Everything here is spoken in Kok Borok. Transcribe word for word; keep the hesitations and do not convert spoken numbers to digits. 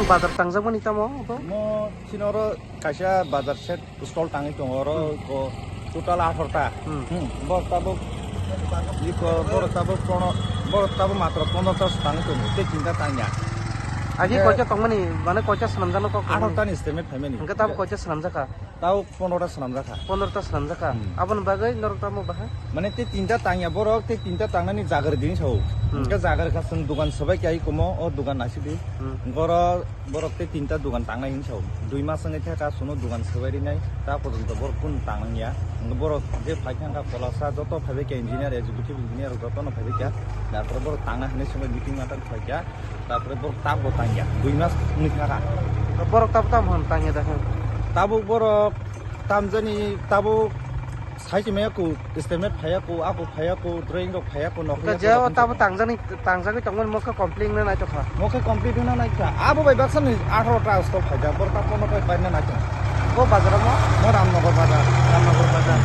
Bazar tangjakmani tamo abo? Mo chini oro kaisa bazar set stall tangwi tongo, oro Hmm. ko total atharo ta. Hmm. Hmm, borok tabuk, iko, borok tabuk pono-, borok tabuk matro pondro ta tangwi tongo, tei tinta tangya. Agi Hingke koita tongmani, mane koita swnamjakno kok tongmani? Atharo ta ni estimate phaimani. Hingke tabuk koita swnamjakha? Tabuk pondro ta swnamjakha. Pondro ta swnamjakha? Hmm. Aboni bagwi norok tamo baha? Mane tei tinta tangya borok, tei tinta tangnani jaga rwdi hinwi sao. Hmm. Hingke jaga rwkha chwng dogan swbai khe ai komo, o dogan naisidi. Hmm. Hingke oro borok tei tinta dogan tangnai hinwi sao. Dui mas wngwi thaka chwngno dogan swbai rinai, ta porjonto borok kunu tangnangya. Hingke borok je phai thangkha kolasa joto phaibai khe engineer, executive engineer rok jotono phaibai kha. Tarpore borok tangna hinwi swngwi meeting mathang khlaikha. Tarpore borok tabuk tangya, dui mas wngwi thaka. Borok tabuk tamo hwn tangya da khe? Tabuk borok tamjani, tabuk sai se maya ko, estimate phaya ko, ako phaya ko, drawing rok phaya ko, nokha. Ka ya je ko, o tabuk tangjani, tangjani tongmani mokhe complete wngna naitokha. Mokhe complete wngna naitokha. Abo bai baksa ni atharo ta stop phaijak, borok ta pono bai paina naitokha. Bo bazar mo? Mo Ramnagar bazar. Ramnagar bazar.